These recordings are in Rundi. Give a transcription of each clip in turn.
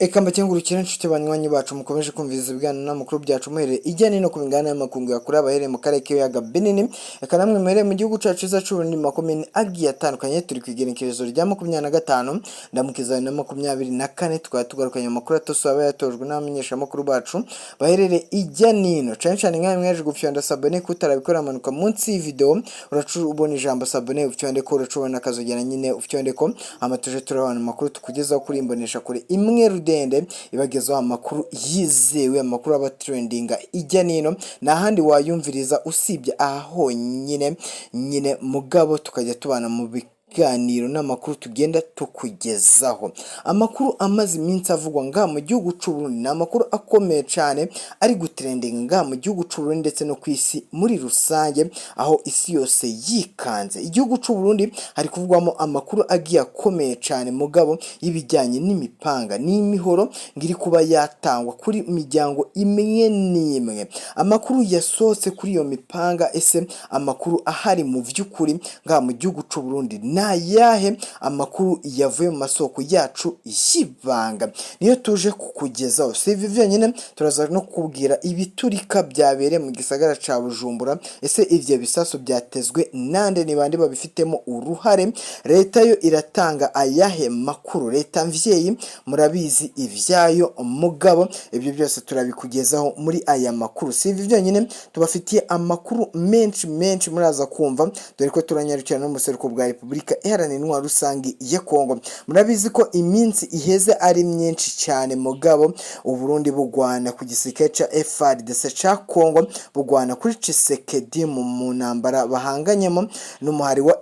Eka mbakengurukire inshuti banywanyi bacu mukomeje kumviriza ibiganiro n'amakuru byacu muhereye ijya nino ku migabane y'amakungu ya kure, abahereye mu karere k'ibiyaga binini, eka namwe muhereye mu gihugu cacu ciza c'Uburundi mu makomine agiye atandukanye. Turi kw'igenekerezo rya 25 Ndamukiza 2024, tukaba tugarukanye amakuru atose aba yatojwe n'abamenyeshamakuru bacu baherereye ijya nino, cane cane nkawe mwaje gufyonda s'abonner. Kutarabikora, amanuka munsi y'ivideo, uraca ubona ijambo s'abonner, ufyonde ko, uraca ubona akazogera nyine, ufyonde ko, hama tuje turabana amakuru tukugezaho kuri imbonesha kure imwe rudende ibagezaho amakuru yizewe, amakuru aba trendinga ijya nino, nta handi wayumviriza usibye aha honyine nyine. Mugabo tukajya tubana mu biganiro n'amakuru tugenda tukugezaho. Amakuru amaze iminsi avugwa ngaha mu gihugu c'u Burundi ni amakuru akomeye cane ari gutrendinga ngaha mu gihugu c'u Burundi ndetse no ku isi muri rusange, aho isi yose yikanze. Igihugu c'u Burundi hari kuvugwamo amakuru agiye akomeye cane, mugabo y'ibijyanye n'imipanga n'imihoro ngo iri kuba yatangwa kuri miryango imwe n'imwe. Amakuru yasohotse kuri iyo mipanga, ese amakuru ahari mu vy'ukuri ngaha mu gihugu c'u Burundi ni ayahe? Amakuru yavuye mu masoko yacu y'ibanga niyo tuje kukugezaho. Si ibi vyonyine, turaza no kukubwira ibiturika byabereye mu gisagara ca Bujumbura. Ese ivyo bisasu byatezwe nande? Ni bande babifitemo uruhare? Leta yo iratanga ayahe makuru? Leta mvyeyi murabizi ivyayo, mugabo ibyo byose turabikugezaho muri aya makuru. Si ibi byonyine, tubafitiye amakuru menshi menshi muraza kumva, dore ko turanyarukira no mu buseruko bwa Repubulika Iharanira Intwaro Rusange ya Kongo. Murabizi ko iminsi iheze ari myinshi cyane, mugabo Uburundi bugwana ku gisirikare ca FARDC ca Kongo, bugwana kuri Tshisekedi mu ntambara bahanganyemo n'umuhari wa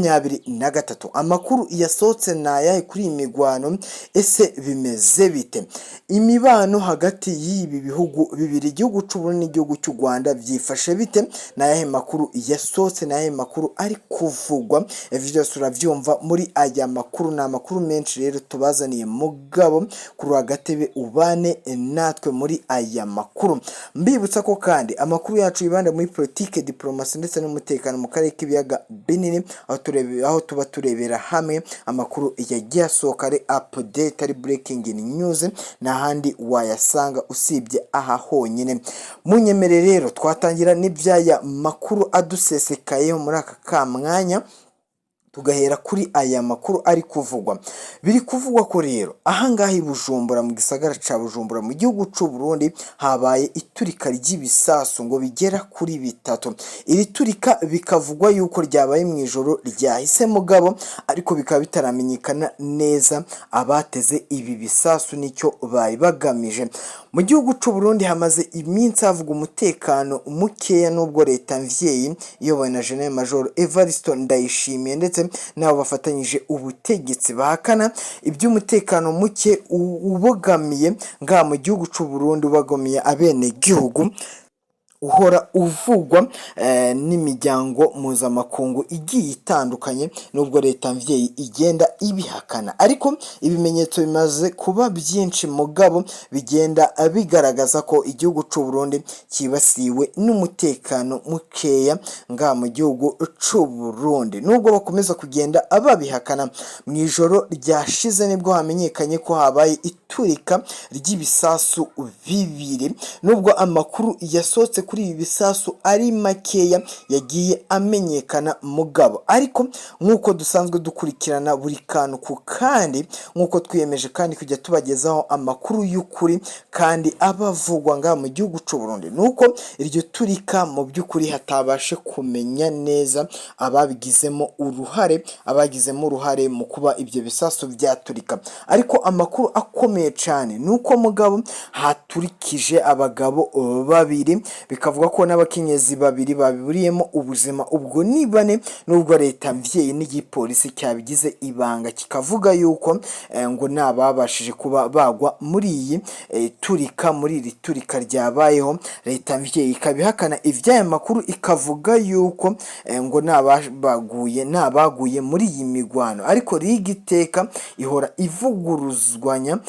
M23. Amakuru yasohotse ni ayahe kuri iyi migwano? Ese bimeze bite? Imibano hagati y'ibi bihugu bibiri, igihugu c'u Burundi n'igihugu cy'u Rwanda, byifashe bite? Ni ayahe makuru yasohotse? Ni ayahe makuru ari kuvugwa? Ivyo byose uravyumva muri aya makuru. Ni amakuru menshi rero tubazaniye, mugabo kuri agatebe ubane natwe muri aya makuru. Mbibutsa ko kandi amakuru yacu yibanda muri politike, diplomasi ndetse n'umutekano mu karere k'ibiyaga binini, aho turebe, aho tuba turebera hamwe amakuru yagiye asohoka ari update, ari breaking news, n'ahandi wayasanga usibye aha honyine. Munyemere rero twatangira n'iby'aya makuru adusesekayeho muri aka kamwanya, tugahera kuri aya makuru ari kuvugwa. Biri kuvugwa ko rero ahangaha i Bujumbura, mu gisagara ca Bujumbura mu gihugu c'u Burundi, habaye iturika ry'ibisasu ngo bigera kuri bitatu. Iri turika bikavugwa yuko ryabaye mu ijoro ryahise, mugabo ariko bikaba bitaramenyekana neza abateze ibi bisasu nicyo bari bagamije. Mu gihugu c'u Burundi hamaze iminsi havuga umutekano mukeya, nubwo leta mvyeyi iyobowe na General Major Evariste Ndayishimiye ndetse n'abo bafatanyije ubutegetsi bahakana iby'umutekano muke ubogamiye ngaha mu gihugu c'u Burundi, ubogamiye abenegihugu, uhora uvugwa n'imiryango mpuzamakungu igiye itandukanye, nubwo leta mvyeyi igenda ibihakana. Ariko ibimenyetso bimaze kuba byinshi, mugabo bigenda bigaragaza ko igihugu c'u Burundi cyibasiwe n'umutekano mukeya ngaha mu gihugu c'u Burundi, nubwo bakomeza kugenda babihakana. Mu ijoro ryashize nibwo hamenyekanye ko habaye iturika ry'ibisasu bibiri, nubwo amakuru yasohotse kuri ibi bisasu ari makeya yagiye amenyekana. Mugabo ariko nk'uko dusanzwe dukurikirana buri kantu ku kandi, nk'uko twiyemeje kandi kujya tubagezaho amakuru y'ukuri kandi aba avugwa ngaha mu gihugu c'u Burundi, nuko iryo turika mu by'ukuri hatabashe kumenya neza ababigizemo uruhare, abagizemo uruhare mu kuba ibyo bisasu byaturika. Ariko amakuru akomeye cyane ni uko mugabo haturikije abagabo babiri, bikavuga ko n'abakenyezi babiri babiburiyemo ubuzima, ubwo ni bane, nubwo leta mvyeyi n'igipolisi cyabigize ibanga, kikavuga yuko ngo nababashije kuba bagwa muri iyi turika, muri iri turika ryabayeho. Leta mvyeyi ikabihakana ivy'aya makuru, ikavuga yuko ngo nabaguye nabaguye muri iyi migwano. Ariko Rigiteka ihora ivuguruzwanya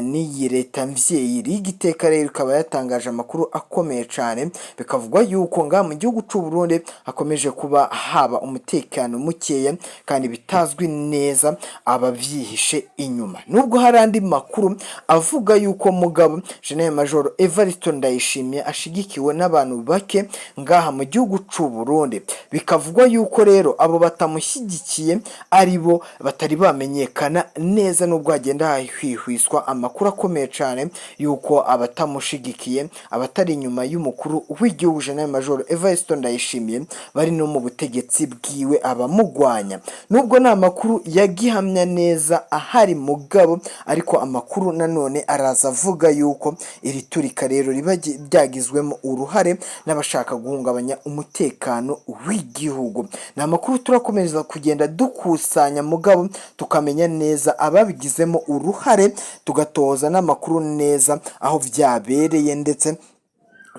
n'iyi leta mvyeyi. Rigiteka rero ikaba yatangaje amakuru akomeye cyane. cane. Bikavugwa yuko ngaha mu gihugu c'u Burundi hakomeje kuba haba umutekano mukeya kandi bitazwi neza abavyihishe inyuma, nubwo hari andi makuru avuga yuko mugabo General Major Evariste Ndayishimiye ashigikiwe n'abantu bake ngaha mu gihugu c'u Burundi. Bikavugwa yuko rero abo batamushyigikiye ari bo batari bamenyekana neza, nubwo hagenda hahwihwiswa amakuru akomeye cane yuko abatamushigikiye, abatari inyuma y'umukuru w'igihugu General Major Evariste Ndayishimiye, bari no mu butegetsi bwiwe, abamugwanya, nubwo nta makuru yagihamya neza ahari mugabo. Ariko amakuru nanone araza avuga yuko iri turika rero riba ryagizwemo uruhare n'abashaka guhungabanya umutekano w'igihugu. Ni amakuru turakomeza kugenda dukusanya mugabo tukamenya neza ababigizemo uruhare, tugatoza n'amakuru neza aho byabereye ndetse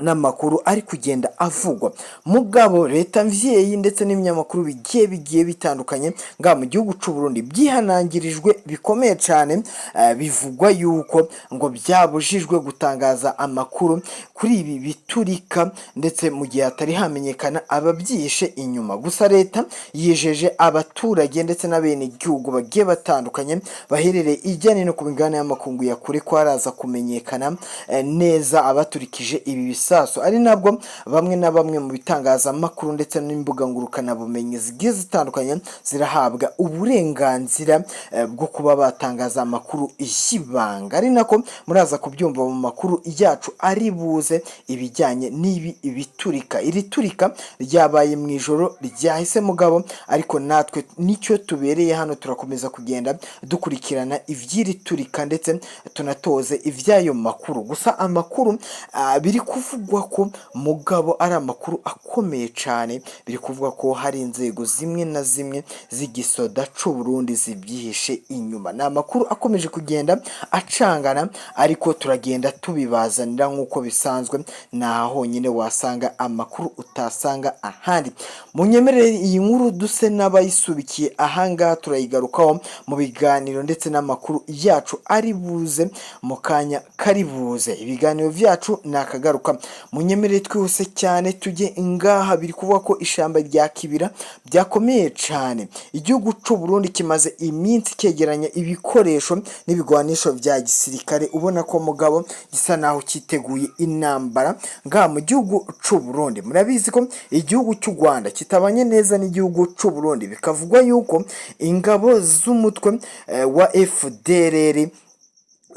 n'amakuru ari kugenda avugwa. Mugabo leta mvyeyi ndetse n'ibinyamakuru bigiye bitandukanye ngaha mu gihugu c'u Burundi byihanangirijwe bikomeye cane. Bivugwa yuko ngo byabujijwe gutangaza amakuru kuri ibi biturika, ndetse mu gihe hatari hamenyekana ababyihishe inyuma. Gusa leta yijeje abaturage ndetse n'abenegihugu bagiye batandukanye baherereye ijya n'ino ku migabane y'amakungu ya kure ko haraza kumenyekana neza abaturikije ibi bisasu. Ari nabwo bamwe na bamwe mu bitangazamakuru ndetse n'imbuga ngurukanabumenyi zigiye zitandukanye zirahabwa uburenganzira bwo kuba batangaza amakuru y'ibanga, ari nako muraza kubyumva mu makuru yacu ari buze ibijyanye n'ibi biturika. Iri turika ryabaye mu ijoro ryahise mugabo, ariko natwe nicyo tubereye hano, turakomeza kugenda dukurikirana iby'iri turika ndetse tunatoze iby'ayo makuru. Gusa amakuru biri kuvugwa ko mugabo ari amakuru akomeye cyane, biri kuvugwa ko hari inzego zimwe na zimwe z'igisoda c'u Burundi zibyihishe inyuma. Ni amakuru akomeje kugenda acangana, ariko turagenda tubibazanira nk'uko bisanzwe. Ni aha honyine wasanga amakuru utasanga ahandi. Munyemerere iyi nkuru duse n'abayisubikiye ahangaha, turayigarukaho mu biganiro ndetse n'amakuru yacu ari buze mu kanya kari buze. Ibiganiro byacu ni akagaruka. Munyemerere twihuse cyane tujye ngaha. Biri kuvuga ko ishyamba rya Kibira byakomeye cyane. Igihugu c'u Burundi kimaze iminsi cyegeranya ibikoresho n'ibigwanisho bya gisirikare, ubona ko mugabo gisa naho cyiteguye intambara ngaha mu gihugu c'u Burundi. Murabizi ko igihugu cy'u Rwanda kitabanye neza n'igihugu c'u Burundi. Bikavugwa yuko ingabo z'umutwe wa FDLR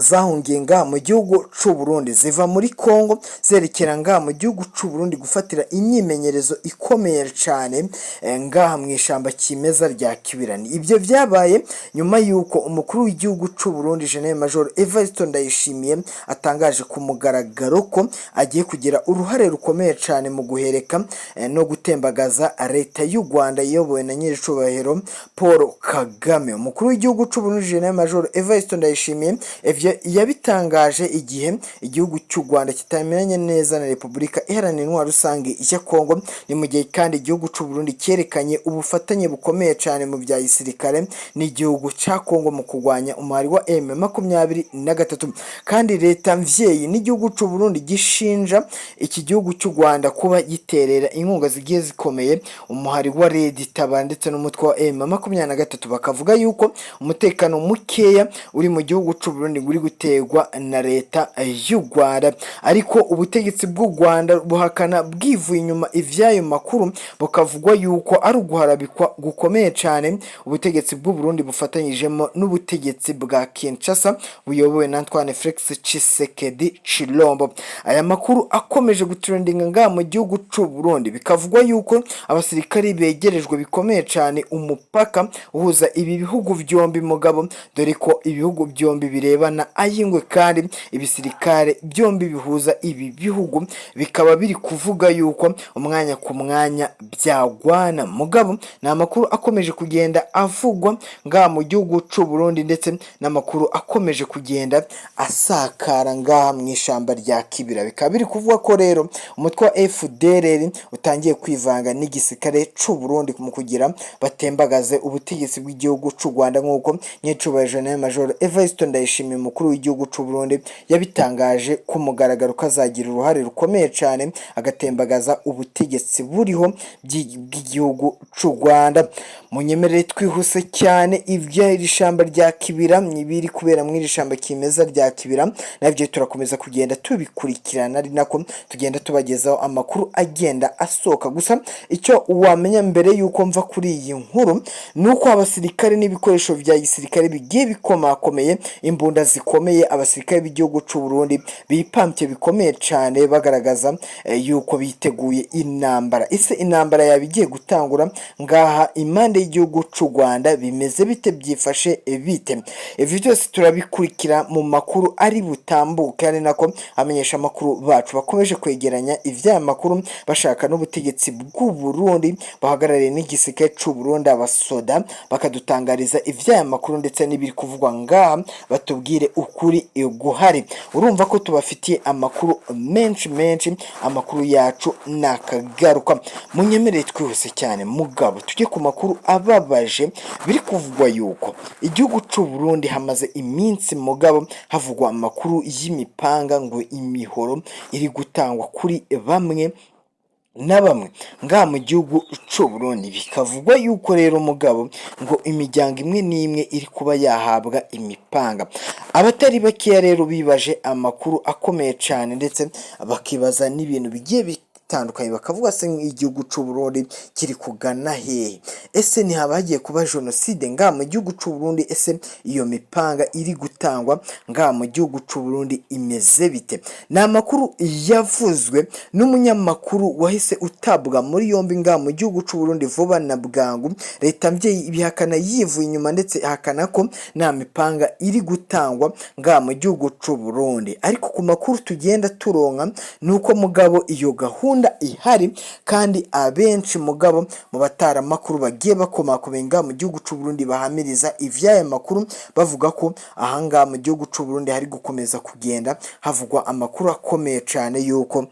zahungiye ngaha mu gihugu c'u Burundi, ziva muri Congo zerekera ngaha mu gihugu c'u Burundi gufatira imyimenyerezo ikomeye cane ngaha mu ishamba kimeza rya Kibirani. Ibyo byabaye nyuma y'uko umukuru w'igihugu c'u Burundi General Major Evariste Ndayishimiye atangaje ku mugaragaro ko agiye kugira uruhare rukomeye cane mu guhereka no gutembagaza leta y'u Rwanda iyobowe na nyiricubahiro Paul Kagame. Umukuru w'igihugu c'u Burundi General Major Evariste Ndayishimiye ivyo yabitangaje igihe igihugu cy'u Rwanda kitamenyanye neza na Repubulika Iharanira Intwaro Rusange ya Kongo. Ni mu gihe kandi igihugu c'u Burundi cyerekanye ubufatanye bukomeye cyane mu bya gisirikare n'igihugu cya Kongo mu kurwanya umuhari wa M23. Kandi leta mvyeyi n'igihugu c'u Burundi gishinja iki gihugu cy'u Rwanda kuba giterera inkunga zigiye zikomeye umuhari wa Red Tabara ndetse n'umutwe wa M23, bakavuga yuko umutekano mukeya uri mu gihugu c'u Burundi uri guterwa na leta y'u Rwanda. Ariko ubutegetsi bw'u Rwanda buhakana bwivuye inyuma ivy'ayo makuru, bukavugwa yuko ari uguharabikwa gukomeye cyane ubutegetsi bw'u Burundi bufatanyijemo n'ubutegetsi bwa Kinshasa buyobowe na Antoine Felix Tshisekedi Chilombo. Aya makuru akomeje gutrendinga ngaha mu gihugu c'u Burundi. Bikavugwa yuko abasirikari begerejwe bikomeye cyane umupaka uhuza ibi bihugu byombi mugabo, dore ko ibihugu byombi birebana ay'ingwe, kandi ibisirikare byombi bihuza ibi bihugu bikaba biri kuvuga yuko umwanya ku mwanya byagwana. Mugabo ni amakuru akomeje kugenda avugwa ngaha mu gihugu c'u Burundi, ndetse n'amakuru akomeje kugenda asakara ngaha mu ishamba rya Kibira. Bikaba biri kuvuga ko rero umutwe wa FDLR utangiye kwivanga n'igisirikare c'u Burundi mu kugira batembagaze ubutegetsi bw'igihugu c'u Rwanda, nk'uko nyiricubahiro General Major Evariste Ndayishimiye umukuru Umukuru w'igihugu c'u Burundi yabitangaje ku mugaragaro ko azagira uruhare rukomeye cane agatembagaza ubutegetsi buriho bw'igihugu c'u Rwanda. Munyemerere twihuse cyane, iby'iri shamba rya Kibira, ibiri kubera muri iri shamba kimeza rya Kibira, nabyo turakomeza kugenda tubikurikirana, ari nako tugenda tubagezaho amakuru agenda asohoka. Gusa icyo wamenya mbere y'uko mva kuri iyi nkuru ni uko abasirikare n'ibikoresho bya gisirikare bigiye bikomakomeye, imbunda zikomeye, abasirikare b'igihugu c'u Burundi bipampye bikomeye cyane, bagaragaza yuko biteguye intambara. Ese intambara yaba igiye gutangura ngaha impande y'igihugu c'u Rwanda? Bimeze bite? Byifashe bite? Ibi byose turabikurikira mu makuru ari butambuke, ari nako amenyesha amakuru bacu bakomeje kwegeranya ivy'aya makuru, bashaka n'ubutegetsi bw'u Burundi bahagarariye n'igisirikare c'u Burundi, abasoda, bakadutangariza ivy'aya makuru ndetse n'ibiri kuvugwa ngaha, batubwire ukuri guhari. Urumva ko tubafitiye amakuru menshi menshi, amakuru yacu nakagaruka. Munyemerere twihuse cyane mugabo tujye ku makuru ababaje. Biri kuvugwa yuko igihugu c'u Burundi hamaze iminsi mugabo havugwa amakuru y'imipanga, ngo imihoro iri gutangwa kuri bamwe na bamwe ngaha mu gihugu c'u Burundi. Bikavugwa yuko rero mugabo ngo imiryango imwe n'imwe iri kuba yahabwa imipanga. Abatari bakeya rero bibaje amakuru akomeye cyane, ndetse bakibaza n'ibintu bigiye bitandukanye, bakavuga: se igihugu c'u Burundi kiri kugana hehe? Ese ntihaba hagiye kuba jenoside ngaha mu gihugu c'u Burundi? Ese iyo mipanga iri gutangwa ngaha mu gihugu c'u Burundi imeze bite? Ni amakuru yavuzwe n'umunyamakuru wahise utabwa muri yombi ngaha mu gihugu c'u Burundi vuba na bwangu. Leta mvyeyi ibihakana yivuye inyuma, ndetse ihakana ko nta mipanga iri gutangwa ngaha mu gihugu c'u Burundi. Ariko ku makuru tugenda turonka ni uko mugabo iyo gahunda ihari, kandi abenshi mugabo mu bataramakuru bagiye bakomakomeye ngaha mu gihugu c'u Burundi bahamiriza ivy'aya makuru, bavuga ko ahangaha mu gihugu c'u Burundi hari gukomeza kugenda havugwa amakuru akomeye cane yuko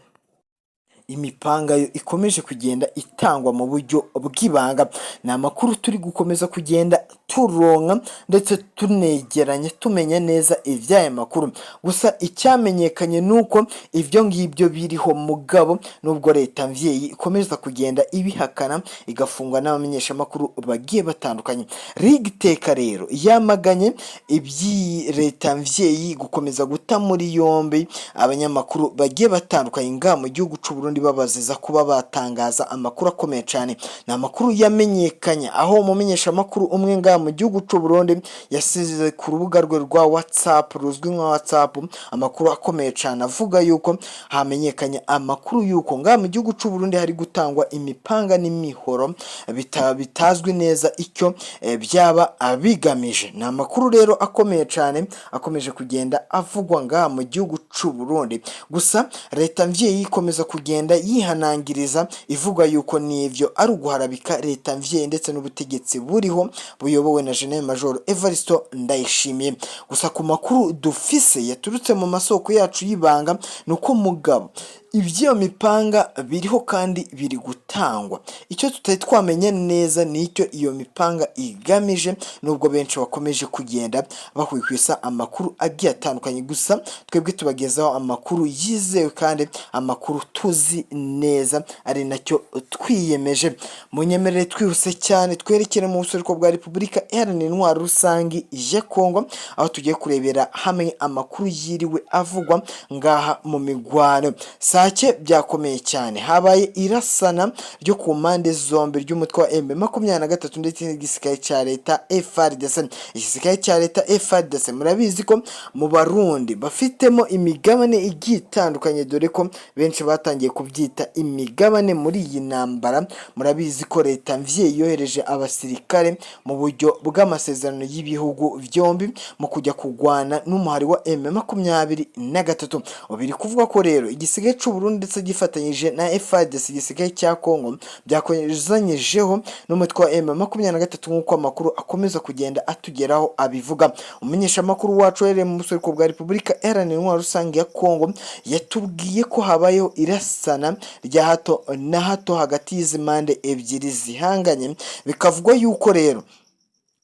imipanga yo ikomeje kugenda itangwa mu buryo bw'ibanga. Ni amakuru turi gukomeza kugenda turonka ndetse tunegeranye, tumenya neza ivy'aya makuru. Gusa icyamenyekanye ni uko ibyo ngibyo biriho mugabo, nubwo leta mvyeyi ikomeza kugenda ibihakana, igafungwa n'abamenyeshamakuru bagiye batandukanye. Rigiteka rero yamaganye iby'iyi leta mvyeyi gukomeza guta muri yombi abanyamakuru bagiye batandukanye ngaha mu gihugu c'u Burundi, babaziza kuba batangaza amakuru akomeye cyane. Ni amakuru yamenyekanye aho umumenyeshamakuru umwe ngaha mu gihugu c'u Burundi yasize ku rubuga rwe rwa WhatsApp, ruzwi nka WhatsApp, amakuru akomeye cyane avuga yuko hamenyekanye amakuru yuko ngaha mu gihugu c'u Burundi hari gutangwa imipanga n'imihoro bitazwi neza icyo byaba bigamije. Ni amakuru rero akomeye cyane akomeje kugenda avugwa ngaha mu gihugu c'u Burundi. Gusa leta mvyeyi ikomeza kugenda yihanangiriza, ivuga yuko n'ivyo ari uguharabika leta mvyeyi ndetse n'ubutegetsi buriho buyobowe na General Major Evaristo Ndayishimiye. Gusa ku makuru dufise yaturutse mu masoko yacu y'ibanga ni uko mugabo iby'iyo mipanga biriho kandi biri gutangwa. Icyo tutari twamenya neza ni icyo iyo mipanga igamije, nubwo benshi bakomeje kugenda bahwihwisa amakuru agiye atandukanye. Gusa twebwe tubagezaho amakuru yizewe kandi amakuru tuzi neza, ari nacyo twiyemeje. Munyemerere twihuse cyane twerekere mu buseruko bwa Repubulika Iharanira Intwaro Rusange ya Kongo, aho tugiye kurebera hamwe amakuru yiriwe avugwa ngaha mu migwano. Sake byakomeye cyane, habaye irasana ryo ku mpande zombi ry'umutwe wa M23 ndetse n'igisirikare cya leta FARDC. Igisirikare cya leta FARDC, murabizi ko mu Barundi bafitemo imigabane igiye itandukanye, dore ko benshi batangiye kubyita imigabane muri iyi ntambara. Murabizi ko leta mvyeyi yohereje abasirikare mu buryo bw'amasezerano y'ibihugu byombi mu kujya kurwana n'umuhari wa M23. Biri kuvuga ko rero igisirikare cy'u Burundi ndetse gifatanyije na FARDC, igisirikare cya Kongo, byakozanyijeho n'umutwe wa M23, nk'uko amakuru akomeza kugenda atugeraho abivuga. Umumenyeshamakuru wacu uherereye mu buseruko bwa Repubulika Iharanira Intwaro Rusange ya Kongo yatubwiye ko habayeho irasana rya hato na hato hagati y'izi mpande ebyiri zihanganye. Bikavugwa yuko rero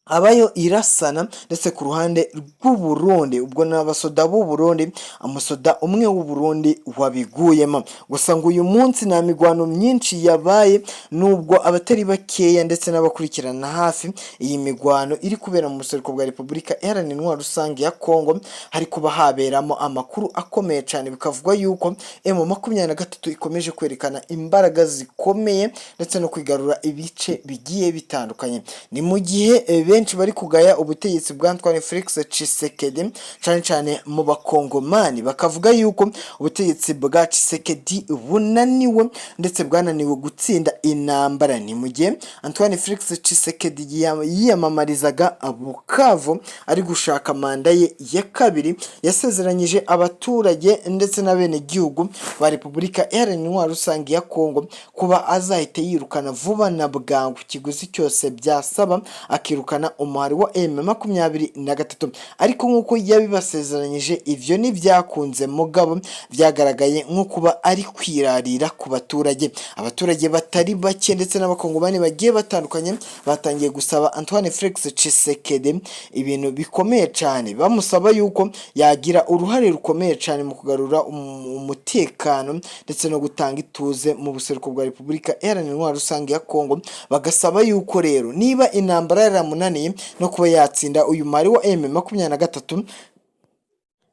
Abayo irasana ndetse ku ruhande rw'u Burundi, ubwo ni abasoda b'u Burundi, umusoda umwe w'u Burundi wabiguyemo. Gusa ngo uyu munsi nta migwano myinshi yabaye, nubwo abatari bakeya ndetse n'abakurikirana hafi iyi migwano iri kubera mu buseruko bwa Repubulika Iharanira Intwaro Rusange ya Kongo, hari kuba haberamo amakuru akomeye cyane. Bikavugwa yuko M23 ikomeje kwerekana imbaraga zikomeye ndetse no kwigarura ibice bigiye bitandukanye. Ni mu gihe benshi bari kugaya ubutegetsi bwa Antoine Felix Tshisekedi, cyane cyane mu Bakongomani, bakavuga yuko ubutegetsi bwa Tshisekedi bunaniwe ndetse bwananiwe gutsinda intambara. Ni mu gihe Antoine Felix Tshisekedi yiyamamarizaga Bukavu ari gushaka manda ye ya kabiri, yasezeranyije abaturage ndetse n'abenegihugu ba Repubulika Iharanira Intwaro Rusange ya Kongo kuba azahita yirukana vuba na bwangu, ikiguzi cyose byasaba, akirukana umuhari wa M23. Ariko nk'uko yabibasezeranyije, ivyo ntibyakunze, mugabo byagaragaye nko kuba ari kwirarira ku baturage. Abaturage batari bake ndetse n'Abakongomani bagiye batandukanye batangiye gusaba Antoine Felix Tshisekedi ibintu bikomeye cyane, bamusaba yuko yagira uruhare rukomeye cyane mu kugarura umutekano ndetse no gutanga ituze mu buseruko bwa Repubulika Iharanira Intwaro Rusange ya Kongo. Bagasaba yuko rero niba intambara yaramunaniye no kuba yatsinda uyu mari wa M23,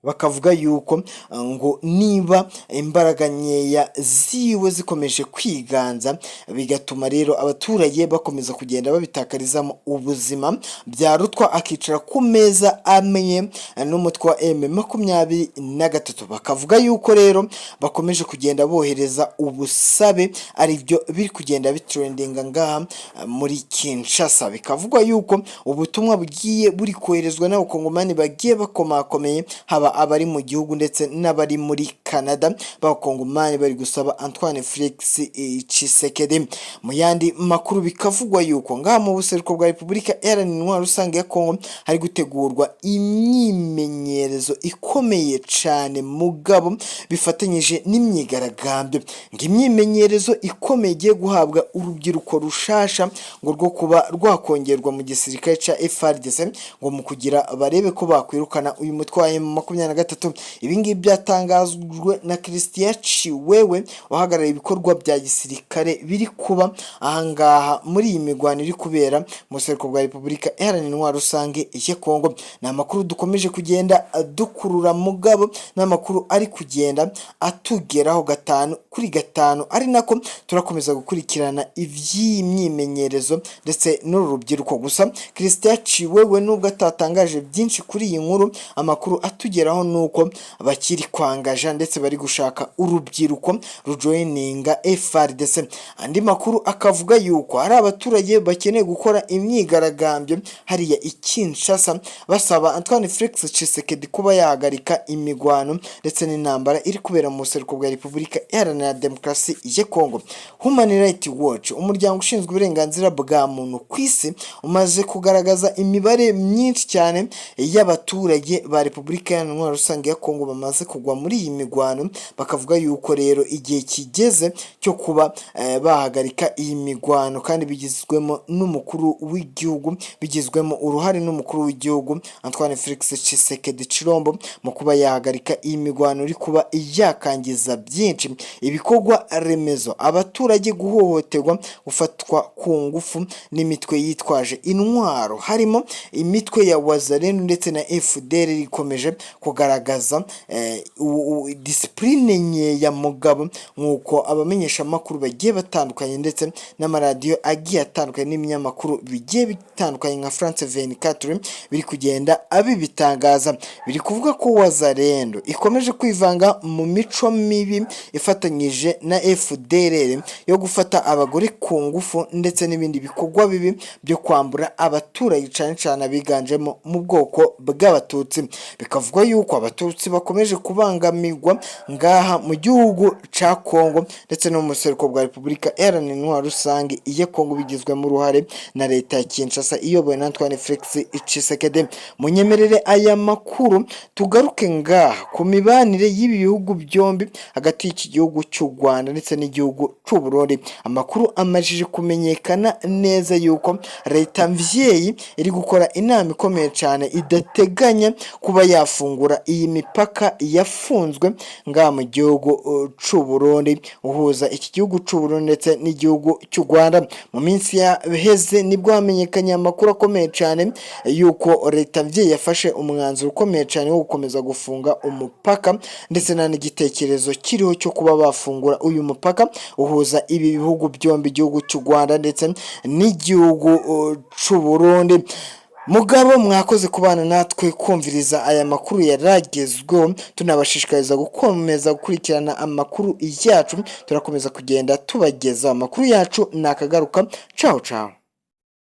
bakavuga yuko ngo niba imbaraga nkeya ziwe zikomeje kwiganza, bigatuma rero abaturage bakomeza kugenda babitakarizamo ubuzima, byarutwa akicara ku meza amwe n'umutwe wa M23. Bakavuga yuko rero bakomeje kugenda bohereza ubusabe, aribyo biri kugenda bitrendinga ngaha muri Kinshasa. Bikavugwa yuko ubutumwa bugiye buri koherezwa n'Abakongomani bagiye bakomakomeye, haba abari mu gihugu ndetse n'abari muri Canada. B'Abakongomani bari gusaba Antoine Felix Tshisekedi. Mu yandi makuru, bikavugwa yuko ngaha mu buseruko bwa Repubulika Iharanira Intwaro Rusange ya Kongo hari gutegurwa imyimenyerezo ikomeye cyane, mugabo bifatanyije n'imyigaragambyo. Ngo imyimenyerezo ikomeye igiye guhabwa urubyiruko rushasha ngo rwo kuba rwakongerwa mu gisirikare cya FARDC, ngo mu kugira barebe ko bakwirukana uyu mutwe wa M23. Ibi ngibi byatangajwe na Christian Chiwewe, uhagarariye ibikorwa bya gisirikare biri kuba ahangaha muri iyi mirwano iri kubera mu buseruko bwa Repubulika Iharanira Intwaro Rusange ya Kongo. Ni amakuru dukomeje kugenda dukurura, mugabo n'amakuru ari kugenda atugeraho gatanu kuri gatanu, ari nako turakomeza gukurikirana iby'iyi myimenyerezo ndetse n'uru rubyiruko. Gusa Christian Chiwewe, nubwo atatangaje byinshi kuri iyi nkuru, amakuru atugeraho ni uko bakiri kwangaja ndetse bari gushaka urubyiruko rujoininga FARDC. Andi makuru akavuga yuko hari abaturage bakeneye gukora imyigaragambyo hariya i Kinshasa, basaba Antoine Felix Tshisekedi kuba yahagarika imigwano ndetse n'intambara iri kubera mu buseruko bwa Repubulika Iharanira Demokarasi ya Kongo. Human Rights Watch, umuryango ushinzwe uburenganzira bwa muntu ku isi, umaze kugaragaza imibare myinshi cyane y'abaturage ba Repubulika Iharanira Intwaro Rusange ya Kongo bamaze kugwa muri iyi migwano. Bakavuga yuko rero igihe kigeze cyo kuba bahagarika iyi migwano, kandi bigizwemo n'umukuru w'igihugu, bigizwemo uruhare n'umukuru w'igihugu Antoine Felix Tshisekedi Tshilombo, mu kuba yahagarika iyi migwano iri kuba yakangiza byinshi, ibikorwa remezo, abaturage guhohoterwa, gufatwa ku ngufu n'imitwe yitwaje intwaro, harimo imitwe ya Wazalendo ndetse na FDLR, ikomeje kugaragaza discipline nkeya. Mugabo nk'uko abamenyeshamakuru bagiye batandukanye ndetse n'amaradiyo agiye atandukanye n'ibinyamakuru bigiye bitandukanye nka France 24 biri kugenda abibitangaza, biri kuvuga ko Wazalendo ikomeje kwivanga mu mico mibi ifatanyije na FDLR yo gufata abagore ku ngufu ndetse n'ibindi bikorwa bibi byo kwambura abaturage, cyane cyane abiganjemo mu bwoko bw'Abatutsi. Bikavugwa yuko yuko Abatutsi bakomeje kubangamirwa ngaha mu gihugu ca Kongo ndetse no mu buseruko bwa Repubulika Iharanira Intwaro Rusange ya Kongo, bigizwemo uruhare na leta ya Kinshasa iyobowe na Antoine Felix Tshisekedi. Munyemerere aya makuru tugaruke ngaha ku mibanire y'ibi bihugu byombi, hagati y'iki gihugu cy'u Rwanda ndetse n'igihugu cy'u Burundi. Amakuru amajije kumenyekana neza yuko leta mvyeyi iri gukora inama ikomeye cyane idateganya kuba yafungura iyi mipaka yafunzwe ngaha mu gihugu c'u Burundi, uhuza iki gihugu c'u Burundi ndetse n'igihugu cy'u Rwanda. Mu minsi yaheze nibwo hamenyekanye amakuru akomeye cyane yuko leta mvyeyi yafashe umwanzuro ukomeye cyane wo gukomeza gufunga umupaka, ndetse nta n'igitekerezo kiriho cyo kuba bafungura uyu mupaka uhuza ibi bihugu byombi, igihugu cy'u Rwanda ndetse n'igihugu c'u Burundi. Mugabo mwakoze kubana natwe kumviriza aya makuru yaragezweho. Tunabashishikariza gukomeza gukurikirana amakuru yacu, turakomeza kugenda tubageza amakuru yacu. Nakagaruka, ciao ciao.